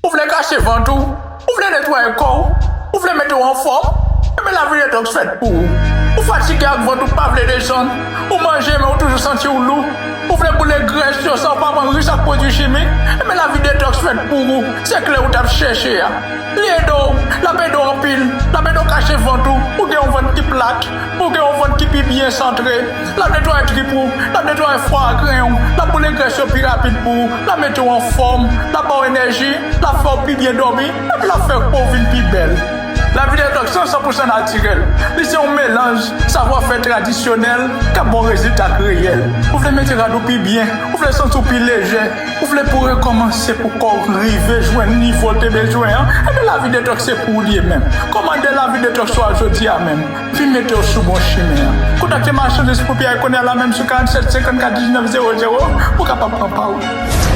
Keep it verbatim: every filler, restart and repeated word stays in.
Ou vle kache vant ou? Ou vle netwaye kò w? Ou vle mete w anfòm? Enben, lavi detoks fèt pou ou. Ou fatige ak vant ou pa vle desann. Ou manje, men ou toujou santi w lou. Ou vle boule grès yo san w pa pran ris ak pwodui chimik? Enben, lavi detoks fèt pou ou. Se kle ou t ap chèche a. Li ede w, l ap ede w anpil, l ap ede w kache vant ou, ou gen yon vant ki plat, ou gen yon vant ki pi byen santre, l ap netwaye trip ou, l ap netwaye fwa a grenn ou, l ap boule grès yo pi rapid pou ou, l ap mete w anfòm, l ap ba w enèji, l ap fè w pi byen dòmi, epi l ap fè po w vin pi bèl. Lavi detoks lan san pou san natirèl. Li se yon melanj savwafè tradisyonèl k ap ba w rezilta k reyèl. Ou vle mete rad ou pi byen, ou vle santi w pi lejè, ou vle pou w rekòmanse pou kò w rive jwenn nivo l te bezwen an, enben lavi detoks se pou ou li ye menm. Kòmande lavi detoks ou a jodi a menm. Vin mete w sou bon chimen an. Kontakte Machann Espri Pyè kounye a la menm sou karanntsèt senkannkat diznèf zewo zewo pou w kapab pran pa w.